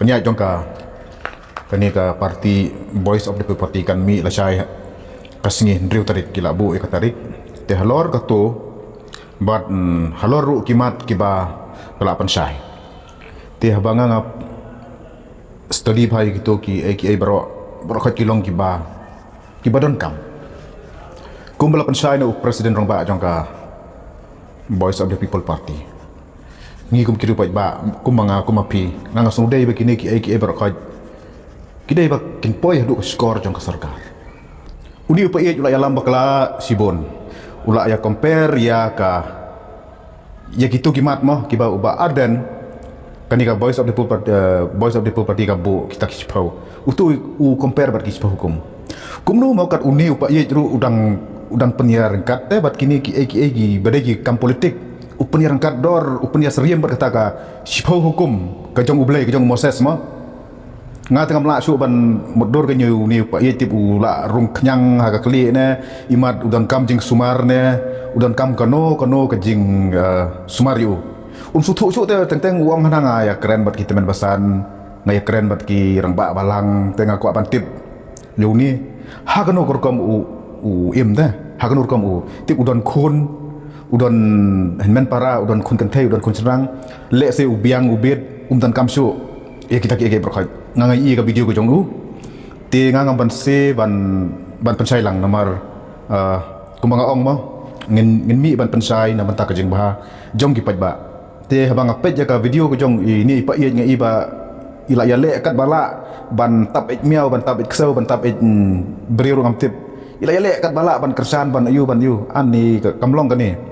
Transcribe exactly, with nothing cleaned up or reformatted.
Pynïaid jong ka, kane ka party, Voice of the People Party kan mih lashai ka sngi hynriew tarik, ki la buh ïa ka tarik. Te halor kato bad, mm, halor ruh ki mat kiba ka la pynshai. Te haba nga nga study bha ïa kito kiei kiei baroh, baroh khoit ki long kiba, kiba donkam. Kumba la pynshai na u President Rangbah jong ka Voice of the People Party. Ngi kum ki riewpaidbah, kum ma nga, kum ma phi, nga nga sngewdei ba kine kiei kiei baroh khoit ki dei ba kin poi haduh ka shkor jong ka sorkar. Une u paid u la ïalam bakla shibun. U la ïa compare ïa ka, ïa kito ki mat mo, kiba u Bah Ardent, kane ka Voice of the People Party, eh, Voice of the People Party ka buh kita ki shiphew. Uto u compare bad ki shiphew hukum. Kumno mo kat une u paid ruh u dang, u dang pynïaryngkat te bad kine kiei kiei kiba dei ki kam politik. U pynïaryngkat dor, u pynïasyriem bad kata ka shiphew hukum ka jong U Blei, ka jong Moses mo. Nga te ngam lah shuh ban mutdur ka, une u paid, tip u la rung khñiang ha ka khlieh ne, imat u donkam jingsumar ne, u donkam kano kano ka jing, eh, sumar ïa u. Um sngewthuh shuh te, teng teng u ong hana, nga ïakren bad ki tymmen basan, nga ïakren bad ki rangbah balang, te nga kwah ban tip ïa une ha kano ka rukom u, u im te, ha kano ka rukom u, tip u don khun, u don hynmen para, u don khun kynthei, u don khun shynrang, lehse u biang u bit, um donkam shuh ïa kita kiei kiei baroh khoit. Nga nga ïohi ïa ka video ka jong u. Te nga ngam banse ban, ban pynshai lang namar, ah, kumba nga ong mo, ngin, ngin mih ban pynshai na bynta ka jingbha jong ki paidbah. Te haba nga peit ïa ka video ka jong ine i paid, nga i ba i la ïaleh katba lah ban tap eit miaw, ban tap eit ksew, ban tap eit, mm, briew ruh ngam tip. I la ïaleh katba lah ban kyrshan, ban aiu ban aiu. Ani ka, kam long kane.